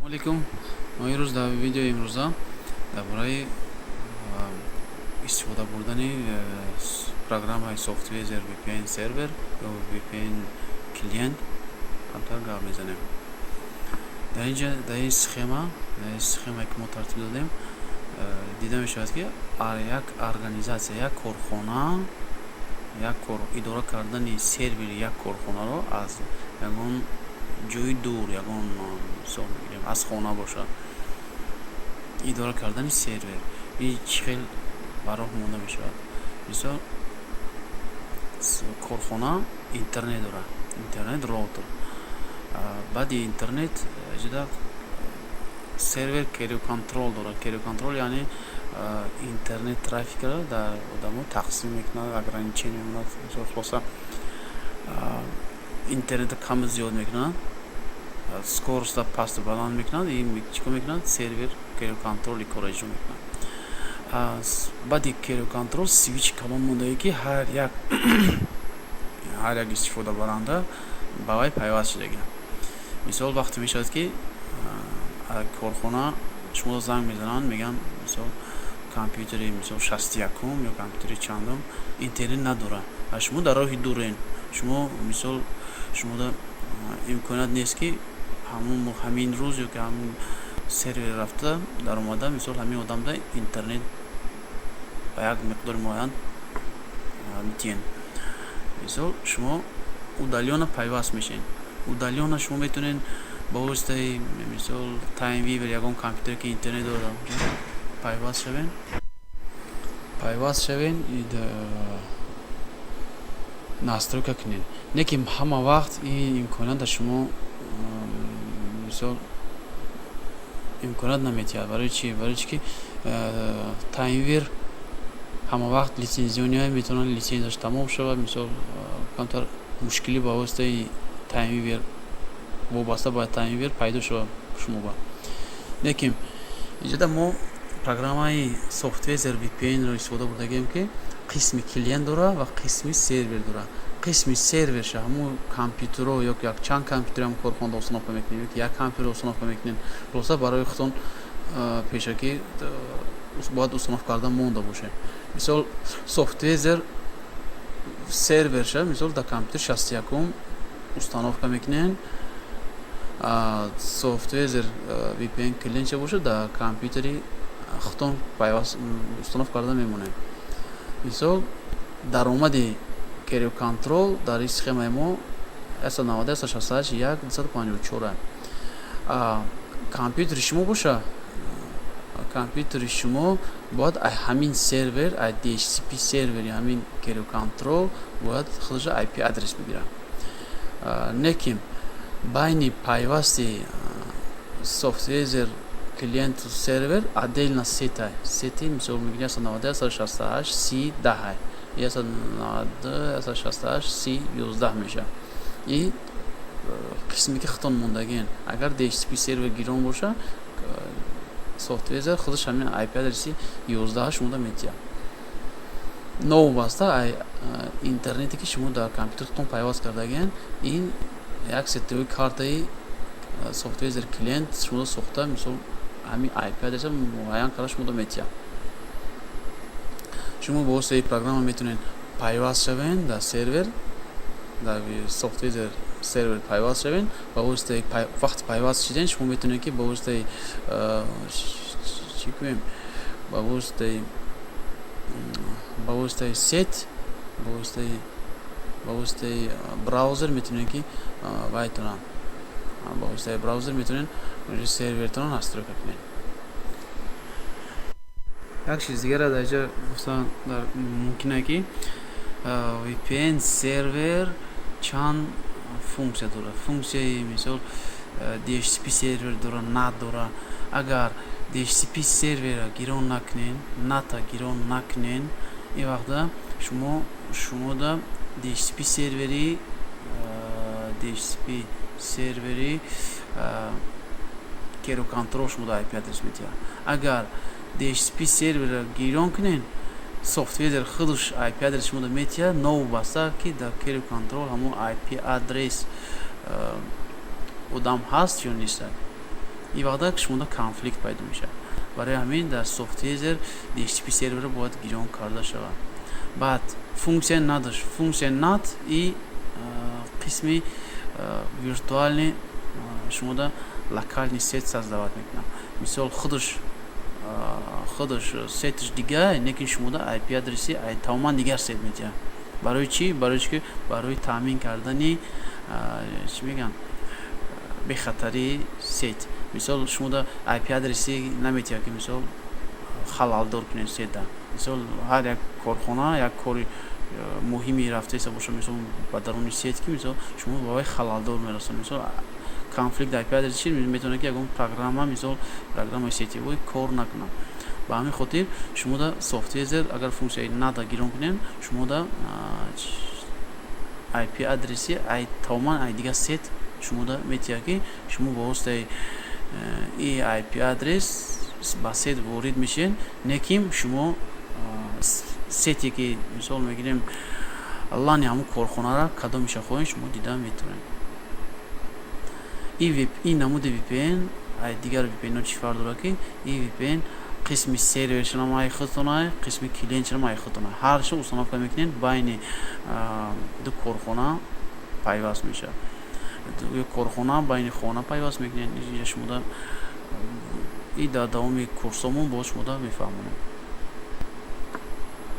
Алейкум. Мо имрӯз дар видеои имрӯза дар бораи истифода бурдани программаи SoftEther VPN Server ё VPN клиент камтар гап мезанем. Дар инҷа, дар ин схемае, ки мо тартиб додем, дида мешавад, ки як организация, як корхона, як идора кардани сервери як корхонаро аз ягон ҷои дур, ягон, мисол мегирем, аз хона бошад, идора кардани сервер и чӣ хел ба роҳ монда мешавад. Мисол, корхона интернет дорад, интернет роутер. Баъди интернет ҷуда сервер carrier control дорад. Carrier control, яъне интернет трафикро дар одамо тақсим мекунад, ограничение мемонад, хулоса, интернетро каму зиёд мекунад, скоростро пасту баланд мекунад. И чӣ кор мекунад? Сервер carrier control и корро иҷро мекунад. Баъди carrier control свич калон мондае, ки ҳар як истифодабаранда ба вай пайваст шудагӣ. Мисол, вақте мешавад, ки корхона шуморо занг мезананд, мегӯянд, мисол, компютери, мисол, 61-ум ё компютери чандум интернет надорад ва шумо дар роҳи дурен. Шумо, мисол, шумода имконият нест, ки ҳамин рӯз ё ки ҳамин сервер рафта даромада, мисол, ҳамин одамда интернет ба як миқдори муайян метиҳен. Мисол, шумо удалённо пайваст мешавед. Удалённо шумо метавонед ба воситаи, мисол, TeamViewer, ягон компютере, ки интернет дорад, пайваст шавен, настройка кунед. Не ки ҳама вақт ин имконият дар шумо, мисол, имконият наметиҳад. Барои чӣ? Барои чӣ ки TeamViewer ҳама вақт лицензиония метавонад, лицензияш тамом шавад. Мисол, камтар мушкилӣ ба воситаи TeamViewer, вобаста ба TeamViewer пайдо шавад шумоба. Лекин инҷода мо программаи SoftEther VPN-ро истифода бурдагием, ки қисми клиент дорад ва қисми сервер дорад. Қисми серверша ҳамун компютеро ё якчанд компютери ҳам корхонада установка мекунем ё ки як компютерро установка мекунем. Хулоса, барои худтон пешакӣ бояд установка карда монда бошед. Мисол, SoftEther серверша, мисол, дар компютери 61-ум установка мекунем. SoftEther VPN клиентша бошад, дар компютери худтон пайваст установка карда мемонем. Мисол, даромади carrier control дар ин схемаи мо 190.168.1.254. Компютери шумо боша, компютери шумо бояд ҳамин сервер, DHCP сервери ҳамин carrier control бояд худашо IP адрес бигирад. Лекин байни пайвасти SoftEther клиенту сервер отдельно сета сети, мисол мегирем, 190.168.30.10, 190.168.30.11 мешавад. И қисме ки худтон мондагиен, агар DHCP сервер гирон боша, SoftEther худаш ҳамин IP адреси 11 шумода метиҳад, новобаста интернете, ки шумо дар компютератон пайваст кардагиен. Ин як сетевой картаи SoftEther клиент шумода сохта, мисол, ҳамин IP адреса муайян карда шумода метиҳад. Шумо бо воситаи программа метавонед пайваст шавед дар сервер, дар SoftEther сервер пайваст шавед. Ба воситаи, вақти пайваст шуден, шумо метавонед, ки ба воситаи чӣ кунем, ба воситаи сет, ба воситаи браузер метавонед, ки вайтона, ба воситаи браузер метавонед сервертонро настройка кунед. Як чиз дигара дар инҷа гуфтан мумкин, ки VPN сервер чанд функсия дорад. Функсияи, мисол, DHCP сервер дорад, надорад. Агар DHCP сервера гирон накунен, NAT-а гирон накунен, ин вақта шумода DHCP сервери carrier control шумода IP адрес метиҳад. Агар DHCP сервера гирон кунен, SoftEther худаш IP адрес шумода метиҳад, новобаста ки дар carrier control ҳамон IP адрес одам ҳаст ё нест. Ин вақта шумода конфликт пайдо мешавад. Барои ҳамин дар SoftEther DHCP сервера бояд гирён карда шавад. Баъд функсия NAT аш. Функсия NAT и қисми виртуальный шумода локальный сеть создавать мекунад. Мисол, худаш сеть аш дига, лекин шумода IP адреси тамоман дигар сеть метиҳад. Барои чӣ? Барои чи ки барои таъмин кардани, чӣ мегӯянд, бехатарии сеть. Мисол, шумода IP адреси наметиҳад, ки, мисол, халалдор кунед сеть а. Мисол, ҳар як корхона як кори муҳими рафтаиста боша, мисол, ба даруни сеть, ки, мисол, шумо ба вай халалдор мерасонед. Мисол, конфликт IP адрес чи метавонад, ки ягон программа, мисол, программаи сетевой кор накунад. Ба ҳамин хотир шумода SoftEther агар функсияи NAT а гирон кунем, шумода IP адреси ай тамоман ай дигар сеть шумода метиҳад, ки шумо ба воситаи и IP адрес ба сеть ворид мешавед, не ки шумо сеть е ки, мисол мегирем, LAN и ҳамун корхонара кадомиша хоҳед, шумо дида метавонед. Ин намуди VPN ай дигар VPN-ҳо чӣ фарқ дорад? Ки ин VPN қисми сервершонам ай худтон, қисми клиентшонам ай худтон, ҳаршо установка мекунед, байни ду корхона пайваст мешавад ё корхона байни хона пайваст мекунед. Инҷа шумода и дар давоми курсомон боз шумода мефаҳмонем.